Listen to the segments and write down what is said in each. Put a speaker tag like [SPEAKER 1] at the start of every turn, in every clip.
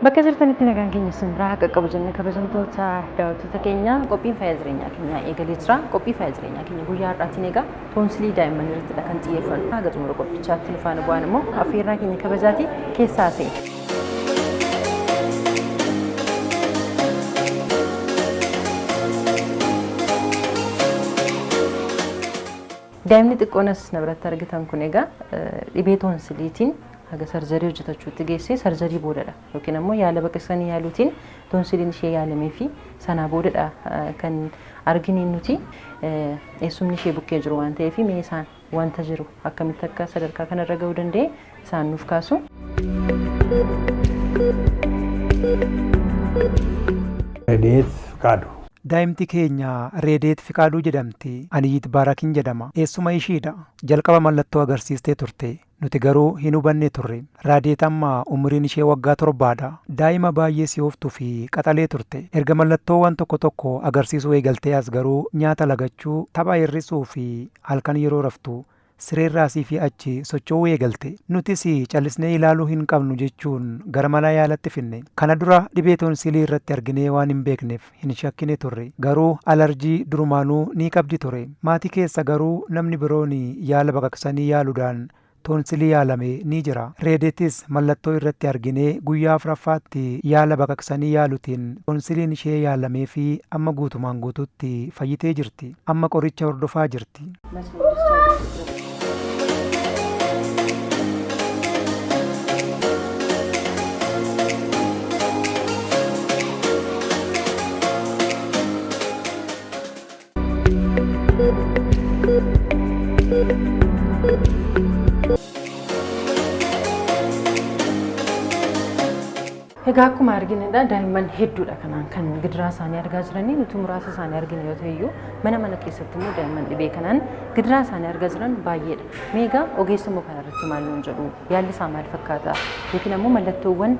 [SPEAKER 1] Bakka jirtanitti nagaan keenya isin biraa haa qaqqabu jenne kabajamtoota daawwattoota keenya qophiin fayyaa jireenyaa keenya eegalee jira. Qophii fayyaa jireenyaa keenya guyyaa har'aatiin egaa toonsilii daa'imman irrattidha kan xiyyeeffannu. Haga xumura qophichaatti nu faana bu'aan immoo affeerraa keenya kabajaati keessaa seena. Daa'imni xiqqoon as na biratti argitan kun egaa dhibee toonsiliitiin haga sarjarii hojjetachuutti geessee sarjarii boodadha yookiin ammoo yaala baqaqsanii yaaluutiin toonsiliin ishee yaalamee fi sanaa boodadha kan argine nuti eessumni ishee bukkee jiru waan ta'eef mee isaan wanta jiru akkamitti akka sadarkaa kanarra ga'uu danda'e isaan nuuf kaasu.
[SPEAKER 2] Redeet Fiqaadu.
[SPEAKER 3] Daa'imti keenya Reedeet Fiqaaduu jedhamti. Ani Yitbaarakin jedhama. Eessuma ishiidha. Jalqaba mallattoo agarsiistee turte. Nuti garuu hin hubanne turre. Raadeet amma umuriin ishee waggaa torbaadha. Daa'ima baay'ee si'ooftuu fi qaxalee turte. Erga mallattoowwan tokko tokko agarsiisuu eegaltee as garuu nyaata lagachuu, tapha hir'isuu fi halkan yeroo raftu sireerra asii fi achi socho'uu eegalte. Nutis callisnee ilaaluu hin qabnu jechuun gara mana yaalatti finne. Kana dura dhibee toonsilii irratti arginee waan hin beekneef hin shakkine turre. Garuu alarjii durumaanuu ni qabdi ture. Maatii keessa garuu namni biroon yaala baqaqsanii yaaluudhaan toonsilii yaalame ni jira. Reedeetis mallattoo irratti arginee guyyaa afuraffaatti yaala baqaqsanii yaaluutiin toonsiliin ishee yaalamee fi amma guutumaan guutuutti fayyitee jirti. Amma qoricha hordofaa jirti.
[SPEAKER 1] Egaa akkuma arginedha daa'imman hedduudha kanaan kan gidiraa isaanii argaa jiranii nuti muraasa isaanii arginu yoo ta'e iyyuu mana mana keessatti immoo daa'imman dhibee kanaan gidiraa isaanii argaa jiran baay'eedha. Mee egaa ogeessi immoo kana irratti maal nuun jedhu yaalli isaa maal fakkaata yookiin ammoo mallattoowwan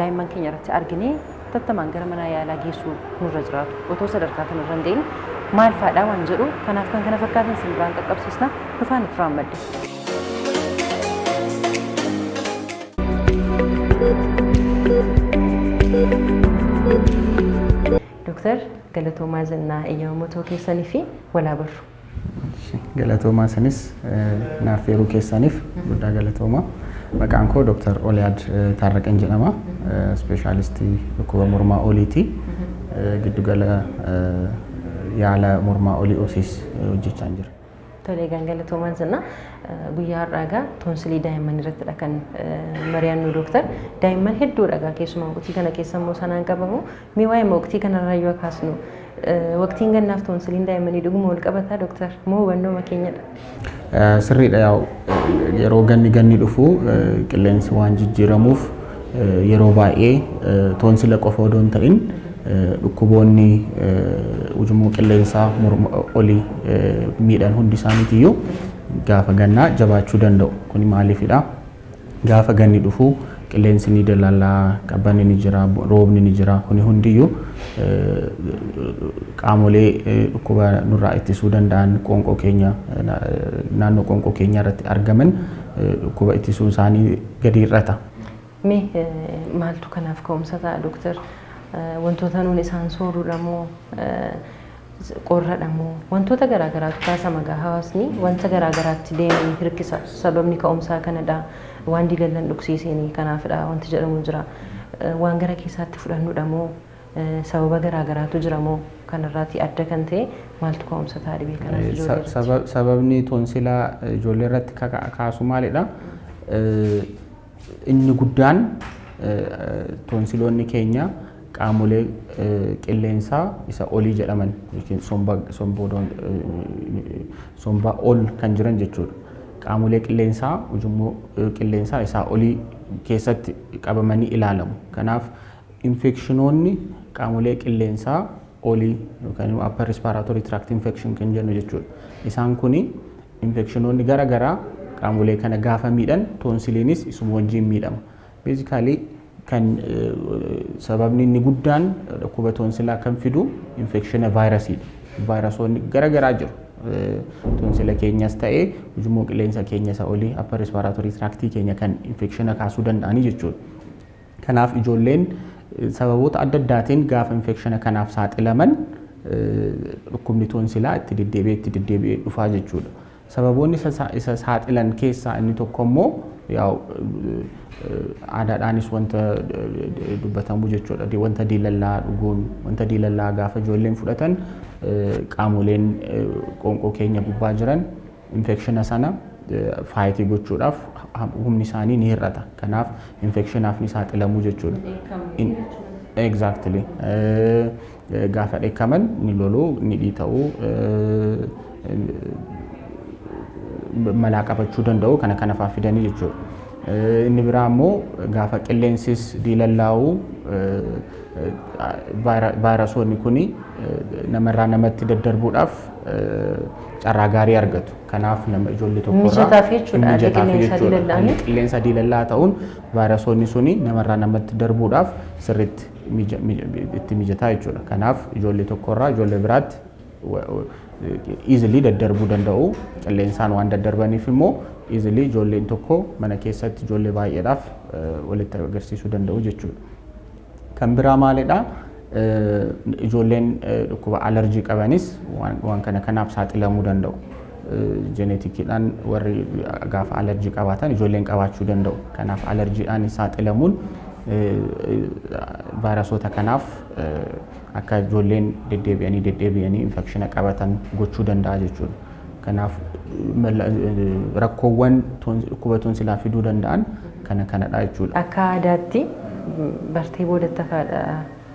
[SPEAKER 1] daa'imman keenya irratti arginee tattamaan gara mana yaalaa geessuu nurra jiraatu otoo sadarkaa kanarra hin gahin maal fa'aadha waan jedhu kanaaf kan kana fakkaatan isin biraan qaqqabsiisna nu faana turaan madde. Dooktar galatoomaa jennaa eeyyamamoo keessanii fi walaa barru.
[SPEAKER 4] Galatoomaa isinis naaf yeroo keessaniif guddaa galatoomaa. Maqaan koo Dr. Oliyaad Taarraqan jedhama. Ispeeshaalistii dhukkuba mormaa oliiti. Giddugala yaala mormaa olii OSIS hojjechaa jira.
[SPEAKER 1] Tolee, egaan galatoomaan jenna. Guyyaa har'aa egaa toonsilii daa'imman irrattidha kan mari'annu dooktar. Daa'imman hedduudha egaa keessumaa waqtii kana keessa immoo sanaan qabamu. Mee waa'ee waqtii kanarraa yoo kaasnu waqtiin gannaaf toonsiliin daa'immanii dhuguma wal qabataa dooktar moo hubannoo keenyadha?
[SPEAKER 4] Sirriidha, yaa'u yeroo ganni dhufu qilleensi waan jijjiiramuuf yeroo baay'ee toonsila qofa odoo hin ta'in dhukkuboonni ujummoo qilleensaa morma olii miidhan hundi isaaniitiyyuu gaafa gannaa jabaachuu danda'u. Kuni maaliifidha? Gaafa ganni dhufu qilleensi ni dalalaa, qabbanni ni jira, roobni ni jira. Kuni hundiyyuu qaamolee dhukkuba nurraa ittisuu danda'an qoonqoo keenya naannoo qoonqoo keenya irratti argaman dhukkuba ittisuu isaanii gadi hir'ata.
[SPEAKER 1] Mee maaltu kanaaf ka'umsa ta'a dooktar? Wantoota nuun isaan sooruudha moo qorradha moo wantoota garaagaraatu kaasama gaa hawaasni wanta garaagaraatti deemee hirkisa sababni ka'umsaa kanadha waan diilallan dhugsiisanii kanaafidha wanti jedhamu jira waan gara keessaatti fudhannudha moo sababa garaagaraatu jira moo kanarraati adda kan ta'e maaltu ka'umsa ta'a dhibee kanaaf ijoollee irratti?
[SPEAKER 4] Sababni toonsilaa ijoollee irratti kaasu maalidha? Inni guddaan toonsiloonni keenya qaamolee qilleensaa isa olii jedhaman yookiin somba ol kan jiran jechuudha. Qaamolee qilleensaa ujummoo qilleensaa isaa olii keessatti qabamanii ilaalamu. Kanaaf infekshinoonni qaamolee qilleensaa olii yookaan upper respiratory tract infection kan jennu jechuudha. Isaan kuni infekshinoonni gara garaa qaamolee kana gaafa miidhan toonsiliinis isuma wajjin miidhama. Basically kan sababni inni guddaan dhukkuba toonsilaa kan fidu infekshina vaayirasiidha. Vaayirasoonni garaagaraa jiru. Tonsila keenyas ta'ee ujummoo qilleensa keenya isa olii, upper respiratory tract keenya kan infekshina kaasuu danda'anii jechuudha. Kanaaf ijoolleen sababoota adda addaatiin gaafa infekshina kanaaf saaxilaman dhukkubni tonsilaa itti deddeebi'ee itti deddeebi'ee dhufaa jechuudha. Sababoonni isa saaxilan keessaa inni tokko immoo yaa'u aadaadhaanis wanta dubbatamu jechuudha. Wanta diilallaa dhuguun, wanta diilallaa gaafa ijoolleen fudhatan qaamoleen qoonqoo keenya gubbaa jiran infekshina sana fight gochuudhaaf humni isaanii ni hir'ata. Kanaaf infekshinaaf ni saaxilamu jechuudha. Exactly. Gaafa dheekkaman ni loluu, ni dhiita'uu, malaa qabachuu danda'u, kana kana fa'aa fidanii jechuudha. Inni biraa immoo gaafa qilleensis diilallaa'u vaayirasoonni kuni namarraa namatti daddarbuudhaaf carraa gaarii argatu. Kanaaf nama ijoollee tokkorraa
[SPEAKER 1] Mijataaf jechuudha, haalli
[SPEAKER 4] mijataaf
[SPEAKER 1] qilleensaa
[SPEAKER 4] jechuudha.
[SPEAKER 1] diilallaa'anii.
[SPEAKER 4] Haalli qilleensa diilallaa ta'uun vaayirasoonni suni namarraa namatti darbuudhaaf sirriitti itti mijataa jechuudha. Kanaaf ijoollee tokkorraa ijoollee biraatti easily daddarbuu danda'u. Qilleensaan waan daddarbaniif immoo easily ijoolleen tokko mana keessatti ijoollee baay'eedhaaf walitti agarsiisuu danda'u jechuudha. Kan biraa maalidha? Ijoolleen dhukkuba alarjii qabanis waan kana kanaaf saaxilamuu danda'u. Jeenetikiidhaan warri gaafa alarjii qabaatan ijoolleen qabaachuu danda'u. Kanaaf alarjiidhaan saaxilamuun vaayirasoota kanaaf akka ijoolleen deddeebi'anii deddeebi'anii infekshina qabatan gochuu danda'a jechuudha. Kanaaf rakkoowwan dhukkuba tonsilaa fiduu danda'an kana kanadha jechuudha.
[SPEAKER 1] Akka aadaatti bartee boodatti hafaadha.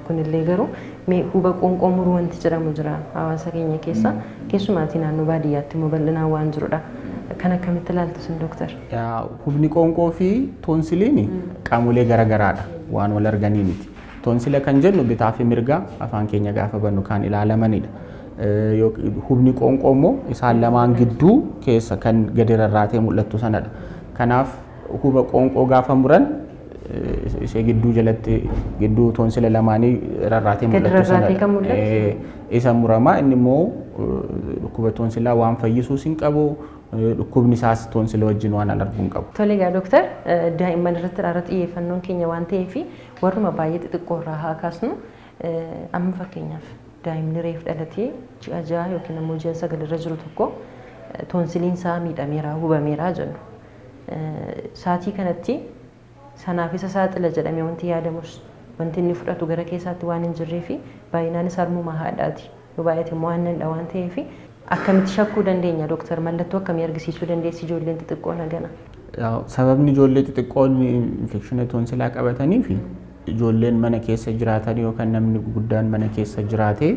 [SPEAKER 1] Kunillee garuu mee huba qoonqoo muruu wanti jedhamu jira hawaasa keenya keessa, keessumaatii naannoo baadiyyaatti immoo bal'inaan waan jirudha. Kan akkamitti ilaaltu sun, dooktar?
[SPEAKER 4] Hubni qoonqoo fi toonsiliin qaamolee garaagaraadha, waan wal arganii miti. Toonsila kan jennu bitaa fi mirga afaan keenya gaafa bannu kan ilaalamanidha. Hubni qoonqoo immoo isaan lamaan gidduu keessa kan gadi rarraatee mul'attu sanadha. Kanaaf huba qoonqoo gaafa muran ishee gidduu jalatti, gidduu toonsila lamaanii rarraatee
[SPEAKER 1] Gadi
[SPEAKER 4] mul'attu
[SPEAKER 1] rarraatee
[SPEAKER 4] sanadha.
[SPEAKER 1] kan mul'attu?
[SPEAKER 4] Isa muramaa, inni immoo dhukkuba toonsilaa waan fayyisuus hin qabu, dhukkubni isaas toonsila wajjin waan al arguu hin qabu.
[SPEAKER 1] Tole egaa dooktar, daa'imman irratti irra xiyyeeffannoon keenya waan ta'eef warruma baay'ee xixiqqoo irraa haa kaasnu. Amma fakkeenyaaf daa'imni reef dhalatee ji'a 6 yookiin immoo ji'a 9 irra jiru tokko toonsiliin isaa miidhameera, hubameera jennu. Saatii kanatti sanaaf isa saaxila jedhamee wanti yaadamus wanti inni fudhatu gara keessaatti waan hin jirree fi baay'inaanis harmuma haadhaati. Yoo baay'ate immoo aannanidha waan ta'eef, akkamitti shakkuu dandeenya, dooktar? Mallattoo akkamii argisiisuu dandeessi ijoolleen xixiqqoon hagana?
[SPEAKER 4] Sababni ijoollee xixiqqoon infekshina toonsilaa qabatanii fi ijoolleen mana keessa jiraatan yookaan namni guddaan mana keessa jiraatee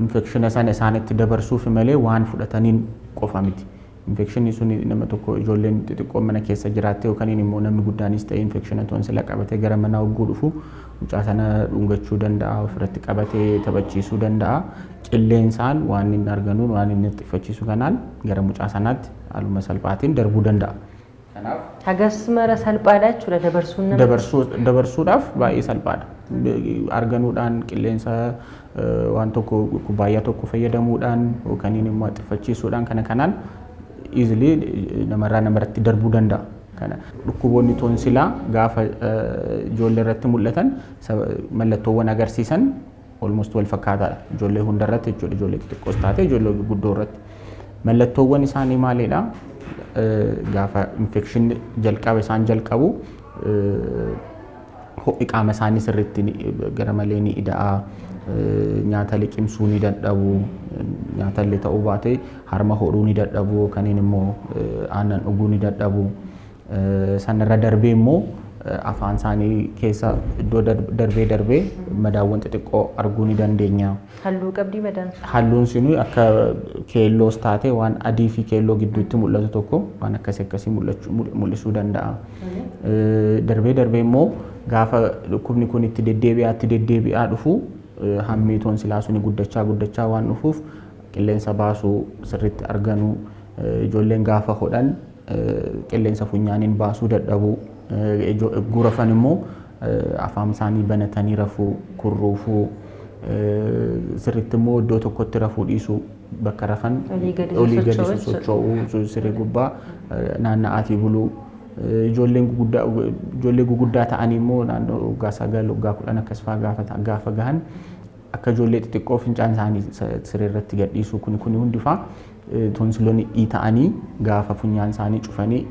[SPEAKER 4] infekshina sana isaanitti dabarsuuf malee waan fudhataniin qofa miti. Infekshinni sun nama tokko, ijoolleen xixiqqoon mana keessa jiraatte yookaan immoo namni guddaanis ta'e infekshina toonsila qabatee gara manaa hogguu dhufu mucaa sana dhungachuu danda'a, ofirratti qabatee taphachiisuu danda'a. Qilleensaan waan inni arganuun, waan inni xixxifachiisu kanaan gara mucaa sanaatti haaluma salphaatiin darbuu danda'a. Kanaaf
[SPEAKER 1] Hagas mara salphaadha jechuudha dabarsuun nama.
[SPEAKER 4] Dabarsuudhaaf baay'ee salphaadha. Arganuudhaan, qilleensa waan tokko kubbaayyaa tokko fayyadamuudhaan yookaan immoo xixxifachiisuudhaan, kana kanaan easily namarraa namarratti darbuu danda'a. Kana dhukkuboonni toonsilaa gaafa ijoollee irratti mul'atan mallattoowwan agarsiisan almost wal fakkaataadha. Ijoollee hundarratti jechuudha. Ijoollee xixiqqoos taate ijoollee guguddoo irratti. Mallattoowwan isaanii maalidha? Gaafa infekshinni jalqaba isaan jalqabu ho'i qaama isaanii sirriitti gara malee ni ida'a. Nyaata liqimsuu ni dadhabu. Nyaata illee ta'uu baate harma hodhuu ni dadhabu yookaan immoo aannan dhuguu ni dadhabu. Sanarra darbee immoo afaan isaanii keessa iddoo darbee darbee madaawwan xixiqqoo arguu ni dandeenya.
[SPEAKER 1] Halluu qabdii madaan sun?
[SPEAKER 4] Halluun sunu akka keelloos taate waan adii fi keelloo gidduutti mul'atu tokko waan akkasii akkasii mul'isuu danda'a. Darbee darbee immoo gaafa dhukkubni kun itti deddeebi'aa dhufu hammi toonsilaa suni guddachaa guddachaa waan dhufuuf qilleensa baasuu sirriitti arganuu, ijoolleen gaafa hodhan qilleensa funyaaniin baasuu dadhabuu, gurafan immoo afaan isaanii banatanii rafuu, kurruufuu, Sirriitti immoo iddoo tokkotti rafuu dhiisuu, bakka rafan olii gadi socho'uu, siree gubbaa naanna'aatii buluu. Ijoolleen guguddaa, ijoollee guguddaa ta'anii immoo naannoo waggaa 9, waggaa 10 akkas fa'aa gaafa gahan akka ijoollee xixiqqoo fincaan isaanii siree irratti gadhiisuu, kuni hundi fa'aa toonsiloonni dhiita'anii gaafa funyaan isaanii cufanii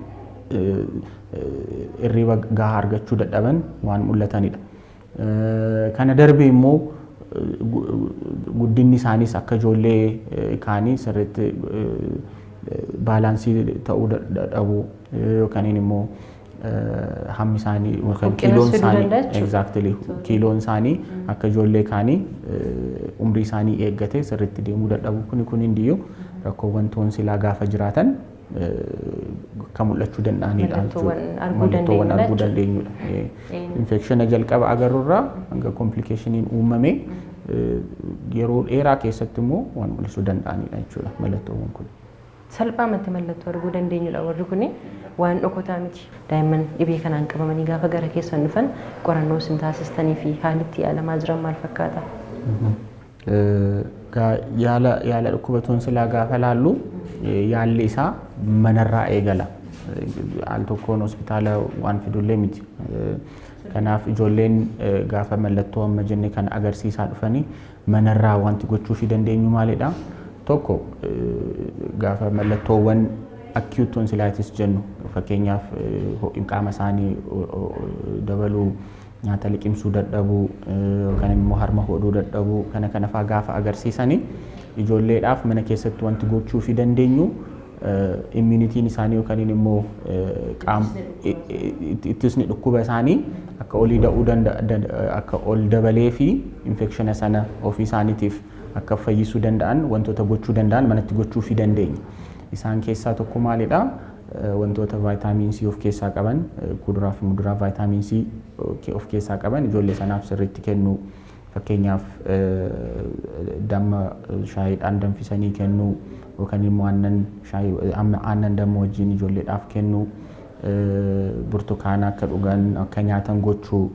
[SPEAKER 4] hirriba gahaa argachuu dadhaban waan mul'atanidha. Kana darbee immoo guddinni isaaniis akka ijoollee kaanii sirriitti baalaansii ta'uu dhabuu yookaan immoo hammi isaanii yookaan kiiloon isaanii, exactly, kiiloon isaanii akka ijoollee kaanii umrii isaanii eeggate sirriitti deemuu dadhabu, kuni hundiyyuu rakkoowwan toonsilaa gaafa jiraatan akka mul'achuu danda'anidha.
[SPEAKER 1] Mallattoowwan
[SPEAKER 4] arguu dandeenyudha. Infekshina jalqaba agarruurraa hanga complication'iin uumame yeroo dheeraa keessatti immoo waan mul'isuu danda'anidha jechuudha mallattoowwan kun.
[SPEAKER 1] Salphaamatti mallattoo arguu dandeenyudha, warri kuni waan dhokotaa miti. Daa'imman dhibee kanaan qabamanii gaafa gara keessan dhufan qorannoo isin taasistanii fi haalli itti yaalamaa jiran maal fakkaata?
[SPEAKER 4] Yaala dhukkuba toonsilaa gaafa laallu, yaalli isaa manarraa eegala. Al tokkoon hospitaala waan fidullee miti. Kanaaf ijoolleen gaafa mallattoo amma jenne kana agarsiisaa dhufanii manarraa wanti gochuufii dandeenyu maalidha? Tokko, gaafa mallattoowwan acute tonsillitis jennu, fakkeenyaaf ho'i qaama isaanii dabaluu, nyaata liqimsuu dadhabuu yookaan immoo harma hodhuu dadhabuu, kana kana fa'aa gaafa agarsiisanii ijoolleedhaaf mana keessatti wanti gochuufii dandeenyu immunity'n isaanii yookaan immoo qaama ittisni dhukkuba isaanii akka olii da'uu danda'a, akka ol dabalee fi infekshina sana ofii isaaniitiif akka fayyisuu danda'an wantoota gochuu danda'an manatti gochuufii dandeenya. Isaan keessaa tokko maalidha? Wantoota vitamin C of keessaa qaban, kuduraa fi muduraa vitamin C of keessaa qaban ijoollee sanaaf sirriitti kennuu. Fakkeenyaaf damma shaayiidhaan danfisanii kennuu yookaan immoo aannan shaayii, aannan damma wajjin ijoolleedhaaf kennuu, burtukaana akka dhugan, akka nyaatan gochuu,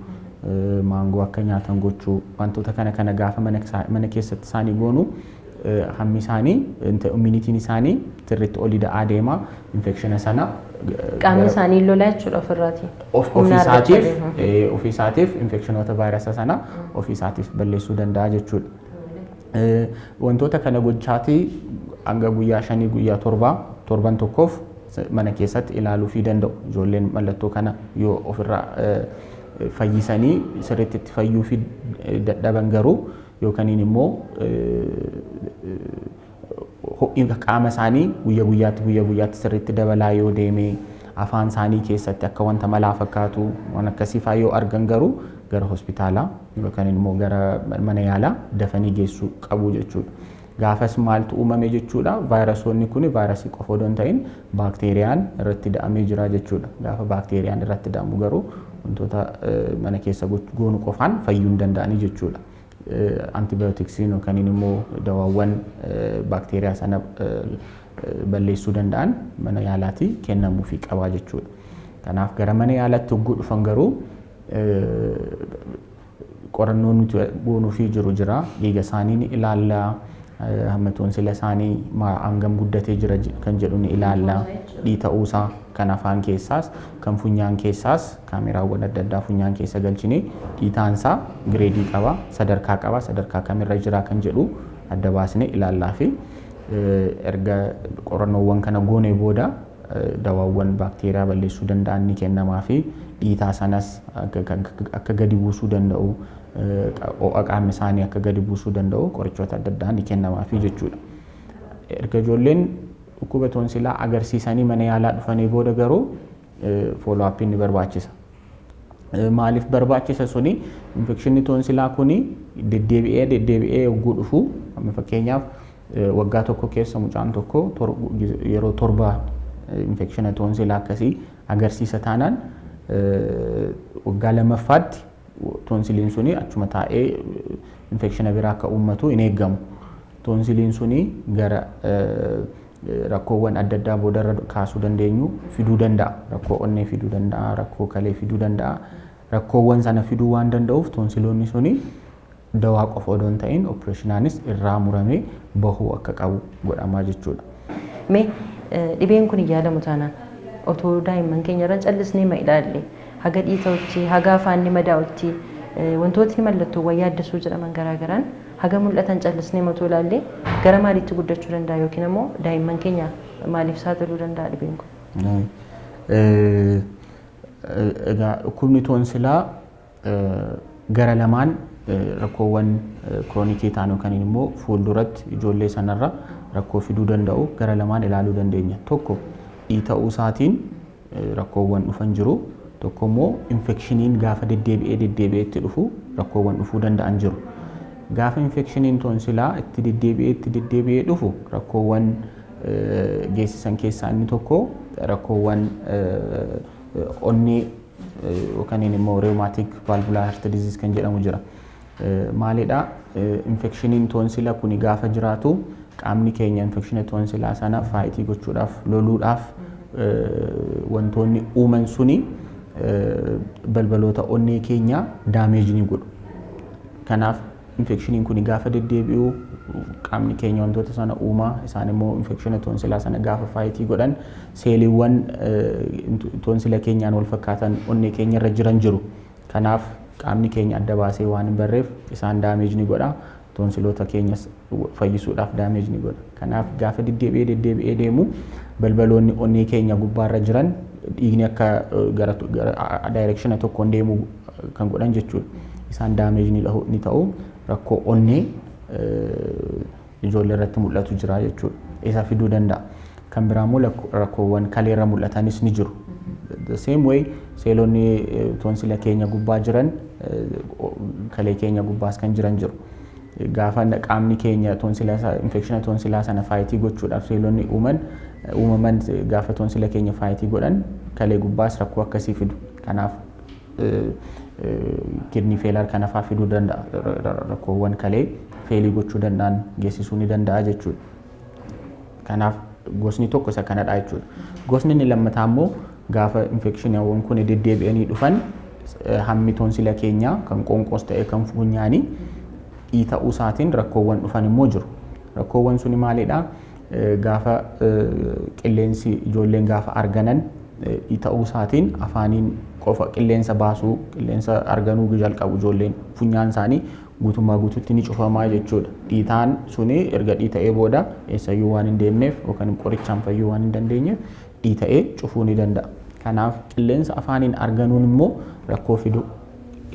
[SPEAKER 4] maangoo akka nyaatan gochuu, wantoota kana kana gaafa mana keessatti isaanii goonu hammi isaanii, immunity'n isaanii sirriitti olii da'aa deema, infekshina sana
[SPEAKER 1] Qaamni isaanii lolaa jechuudha ofirraati.
[SPEAKER 4] Ofii isaatiif infekshinoota vaayirasa sana ofii isaatiif balleessuu danda'a jechuudha. Wantoota kana gochaatii hanga guyyaa 5, guyyaa 7, torban tokkoof mana keessatti ilaaluufii danda'u. Ijoolleen mallattoo kana yoo ofirraa fayyisanii sirriitti itti fayyuufii dadhaban garuu yookaan immoo ho'i qaama isaanii guyya guyyaatti guyya guyyaatti sirriitti dabalaa yoo deeme, afaan isaanii keessatti akka wanta malaa fakkaatu waan akkasii fa'aa yoo argan garuu gara hospitaalaa yookaan immoo gara mana yaalaa dafanii geessuu qabu jechuudha. Gaafas maaltu uumame jechuudha? Vaayirasoonni kun vaayirasii qofa odoo hin ta'in baakteeriyaan irratti da'amee jira jechuudha. Gaafa baakteeriyaan irratti da'amu garuu wantoota mana keessa goonu qofaan fayyuu hin danda'anii jechuudha. Antibiyootiksiin yookaan immoo dawaawwan baakteeriyaa sana balleessuu danda'an mana yaalaatii kennamuufii qabaa jechuudha. Kanaaf gara mana yaalaatti hogguu dhufan garuu qorannoo nuti goonuufii jiru jira. Dhiiga isaanii ni ilaalla. Hamma toonsila isaanii hangam guddatee jira kan jedhu ni ilaalla. Dhiita'uusaa kan afaan keessaas kan funyaan keessaas kaameraawwan adda addaa funyaan keessa galchinee dhiitaansaa grade qaba, sadarkaa qaba, sadarkaa kamirra jira kan jedhu adda baasnee ilaallaa fi erga qorannoowwan kana goonee booda dawaawwan baakteeriyaa balleessuu danda'an ni kennamaa fi dhiitaa sanas akka gadi buusuu danda'u, ho'a qaama isaanii akka gadi buusuu danda'u qorichoota adda addaa ni kennamaafi jechuudha. Erga ijoolleen dhukkuba toonsilaa agarsiisanii mana yaalaa dhufanii booda garuu follow-up'iin ni barbaachisa. Maaliif barbaachisa suni? Infekshinni toonsilaa kuni deddeebi'ee deddeebi'ee yogguu dhufu, amma fakkeenyaaf waggaa tokko keessa mucaan tokko yeroo 7 infekshina toonsilaa akkasii agarsiisa taanaan, waggaa lamaffaatti toonsiliin suni achuma taa'ee infekshina biraa akka uummatu hin eeggamu. Toonsiliin suni gara rakkoowwan adda addaa boodarra kaasuu dandeenyu fiduu danda'a. Rakkoo onnee fiduu danda'a, rakkoo kalee fiduu danda'a. Rakkoowwan sana fiduu waan danda'uuf toonsiloonni suni Dawaa qofa odoo hin ta'in opereeshinaanis irraa muramee bahuu akka qabu godhamaa jechuudha.
[SPEAKER 1] Mee dhibeen kun yaalamu taanaan otoo daa'imman keenya irra callisnee ma ilaalle, haga dhiita'utti, haga afaanni madaa'utti, wantootni mallattoowwan yaaddessuu jedhaman garaagaraan haga mul'atan callisnee otoo ilaalle, gara maaliitti guddachuu danda'a yookiin immoo daa'imman keenya maaliif saaxiluu danda'a dhibeen kun?
[SPEAKER 4] Egaa dhukkubni toonsilaa gara lamaan rakkoowwan kiroonikii ta'an yookaan immoo fuulduratti ijoollee sanarra rakkoo fiduu danda'u gara lamaan ilaaluu dandeenya. Tokko dhiita'uu isaatiin rakkoowwan dhufan jiru. Tokko immoo infekshiniin gaafa deddeebi'ee deddeebi'ee itti dhufu rakkoowwan dhufuu danda'an jiru. Gaafa infekshiniin toonsilaa itti deddeebi'ee itti deddeebi'ee dhufu rakkoowwan geessisan keessaa inni tokko rakkoowwan onnee yookaan immoo rheumatic valvular heart disease kan jedhamu jira. Maalidha? Infekshiniin toonsila kuni gaafa jiraatu qaamni keenya infekshina toonsilaa sana fight gochuudhaaf, loluudhaaf wantoonni uuman suni balbaloota onnee keenya damage ni godhu. Kanaaf infekshiniin kun gaafa deddeebi'u qaamni keenya wantoota sana uumaa, isaan immoo infekshina toonsilaa sana gaafa fight godhan seeliiwwan toonsila keenyaan wal fakkaatan onnee keenya irra jiran jiru. Kanaaf qaamni keenya adda baasee waan hin barreef isaan damage ni godha. Toonsiloota keenyas fayyisuudhaaf damage ni godha. Kanaaf gaafa deddeebi'ee deddeebi'ee deemu balbaloonni onnee keenya gubbaarra jiran dhiigni akka gara direction tokkoon deemu kan godhan jechuudha. Isaan damage ni ta'u, rakkoo onnee ijoollee irratti mul'atu jira jechuudha. Isa fiduu danda'a. Kan biraa immoo rakkoowwan kaleerra mul'atanis ni jiru. The same way seelonni toonsila keenya gubbaa jiran kalee keenya gubbaas kan jiran jiru. Gaafa qaamni keenya toonsila infekshina toonsilaa sana fight gochuudhaaf seelonni uumaman gaafa toonsila keenya fight godhan kalee gubbaas rakkoo akkasii fidu. Kanaaf kidney failure kana fa'aa fiduu danda'a. Rakkoowwan kalee fail gochuu danda'an geessisuu ni danda'a jechuudha. Kanaaf gosni tokko isa kanadha jechuudha. Gosni inni lammataa immoo gaafa infekshiniiwwan kun deddeebi'anii dhufan hammi toonsila keenyaa kan qoonqoos ta'e kan funyaanii dhiita'uu isaatiin rakkoowwan dhufan immoo jiru. Rakkoowwan suni maalidhaa? Gaafa qilleensi ijoolleen gaafa arganan dhiita'uu isaatiin afaaniin qofa qilleensa baasuu, qilleensa arganuu jalqabu, ijoolleen funyaan isaanii guutummaa guutuutti ni cufamaa jechuudha. Dhiitaan suni erga dhiita'ee booda eessayyuu waan hin deemneef yookaan qorichaan fayyuu waan hin dandeenyeef dhiita'ee cufuu ni danda'a. Kanaaf qilleensa afaaniin arganuun immoo rakkoo fidu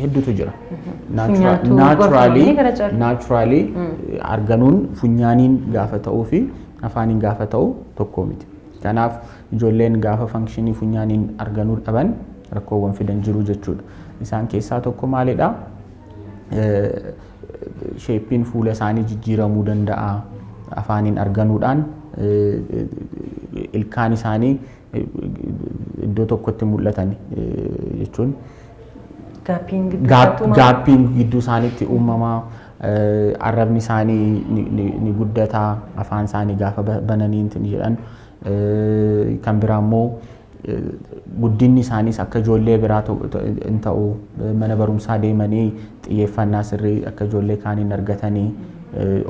[SPEAKER 4] hedduutu jira. Naturally arganuun funyaaniin gaafa ta'uu fi afaaniin gaafa ta'u tokko miti. Kanaaf ijoolleen gaafa function funyaaniin arganuu dhaban rakkoowwan fidan jiru jechuudha. Isaan keessaa tokko maalidhaa? Shapeiin fuula isaanii jijjiiramuu danda'a. Afaaniin arganuudhaan ilkaan isaanii iddoo tokkotti mul'atan jechuun gapiin gidduu isaaniitti uumamaa, arrabni isaanii ni guddataa afaan isaanii gaafa bananii jedhan. Kan biraa immoo guddinni isaaniis akka ijoollee biraa hin ta'u, mana barumsaa deemanii xiyyeeffannaa sirrii akka ijoollee kaanii hin argatanii,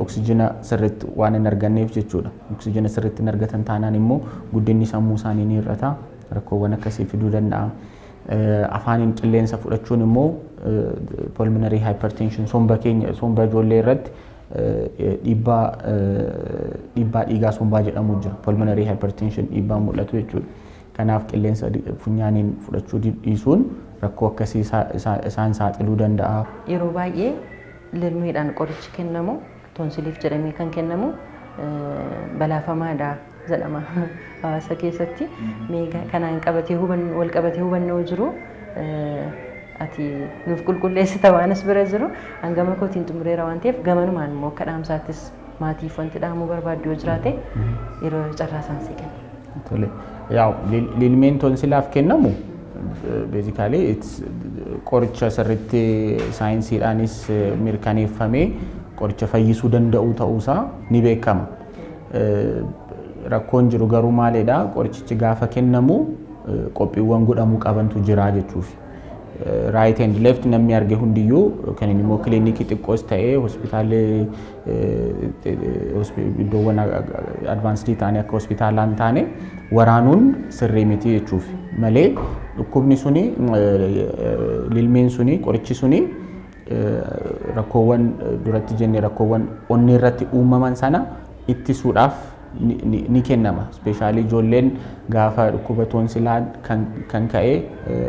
[SPEAKER 4] oksijina sirriitti waan hin arganneef jechuudha. Oksijina sirriitti hin argatan taanaan immoo guddinni sammuu isaanii ni hir'ata. Rakkoowwan akkasii fiduu danda'a. Afaaniin qilleensa fudhachuun immoo pulmonary hypertension, somba keenya, somba ijoollee irratti dhiibbaa dhiigaa sombaa jedhamu jira. Pulmonary hypertension dhiibbaa mul'atu jechuudha. Kanaaf qilleensa funyaaniin fudhachuu dhiisuun rakkoo akkasii isaan saaxiluu danda'a.
[SPEAKER 1] Yeroo baay'ee lilmeedhaan qorichi kennamu, toonsiliif jedhamee kan kennamu, balaafamaadha jedhama hawaasa keessatti. Mee kanaan qabatee wal qabatee hubannoo jiru ati nuuf qulqulleessita waan as bira jiru hangama kootiin xumureera waan ta'eef, gamanumaan immoo akka dhaamsaattis maatiif wanti dhaamuu barbaaddu yoo jiraate yeroo carraa isaan sii kenna.
[SPEAKER 4] Tole. Yaa'u, lilmeen toonsilaaf kennamu basically qoricha sirriitti saayinsiidhaanis mirkaneeffamee qoricha fayyisuu danda'u ta'uusaa ni beekama. Rakkoon jiru garuu maalidha? Qorichichi gaafa kennamu qophiiwwan godhamuu qabantu jira jechuufi. Right and left namni arge hundiyyuu kan inni immoo kiliinikii xiqqoos ta'ee, hospitaalli iddoowwan advanced ta'anii akka hospitaalaa hin taane waraanuun sirrii miti jechuuf malee, dhukkubni suni, lilmeen suni, qorichi suni rakkoowwan duratti jenne, rakkoowwan onnee irratti uumaman sana ittisuudhaaf ni kennama. Especially ijoolleen gaafa dhukkuba toonsilaa kan ka'e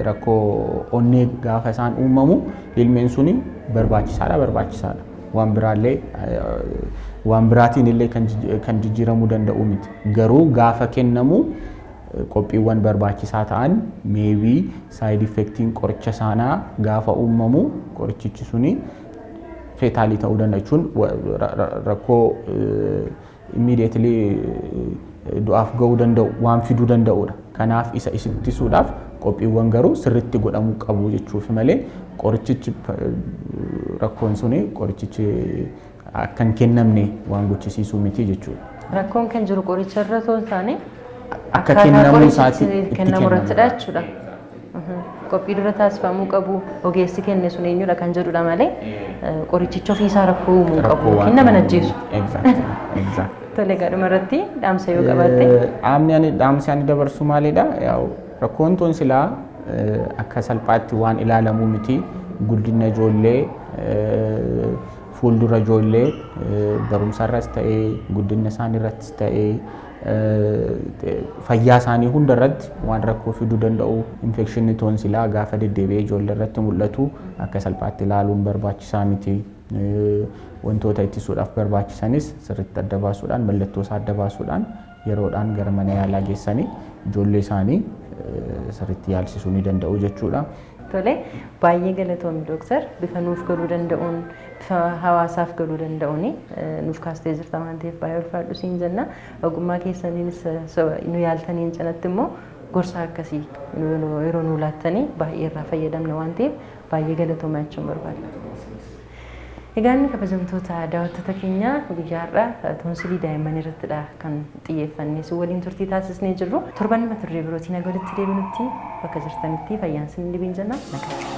[SPEAKER 4] rakkoo onnee gaafa isaan uumamu lilmeen suni barbaachisaadha. Waan biraallee, waan biraatiin illee kan jijjiiramuu danda'u miti. Garuu gaafa kennamu qophiiwwan barbaachisaa ta'an, maybe side effectiin qoricha sanaa gaafa uumamu qorichichi suni fatal ta'uu danda'a jechuun rakkoo immediately du'aaf ga'uu danda'u waan fiduu danda'udha. Kanaaf isa ittisuudhaaf qophiiwwan garuu sirriitti godhamuu qabu jechuuf malee, qorichichi rakkoon suni qorichichi akka hin kennamne waan gochisiisuu miti jechuudha.
[SPEAKER 1] Rakkoon kan jiru qoricha irra osoo hin taane
[SPEAKER 4] akka kennamuu isaatti
[SPEAKER 1] itti kennamu irrattidha jechuudha. Qophii dura taasifamuu qabu, ogeessi kenne sun eenyudha kan jedhudha malee, qorichicha ofiisaa rakkoo uumuu qabu yookiin nama ajjeesu. Tole, gadhuma irratti dhaamsa yoo qabaatte.
[SPEAKER 4] Dhaamni ani dhaamsi ani dabarsu maalidha? Rakkoon toonsilaa akka salphaatti waan ilaalamuu miti. Guddina ijoollee, fuuldura ijoollee, barumsarras ta'ee, guddina isaanii irrattis ta'ee, fayyaa isaanii hunda irratti waan rakkoo fiduu danda'u. Infekshinni toonsilaa gaafa deddeebi'ee ijoollee irratti mul'atu akka salphaatti ilaaluun barbaachisaa miti. Wantoota ittisuudhaaf barbaachisanis sirriitti adda baasuudhaan, mallattoo isaa adda baasuudhaan, yeroodhaan gara mana yaalaa geessanii ijoollee isaanii sirriitti yaalsisuu ni danda'u jechuudha.
[SPEAKER 1] Tole, baay'ee galatoomi dooktar, bifa nuuf galuu danda'uun, bifa hawaasaaf galuu danda'uun nuuf kaastee jirta waan ta'eef baay'ee ulfaadhu siin jenna. Ogummaa keessaniinis nu yaaltaniin cinatti immoo gorsa akkasii yeroo nu laattanii baay'ee irraa fayyadamna waan ta'eef baay'ee galatoomaa jechuun barbaada. Egaan kabajamtoota daawwattoota keenya, guyyaa har'a toonsilii daa'imman irrattidha kan xiyyeeffannee si waliin turtii taasisnee jirru. Torban mata duree birootiin haga walitti deebinutti bakka jirtanitti fayyaan isin dhibiin jenna. Nagaa.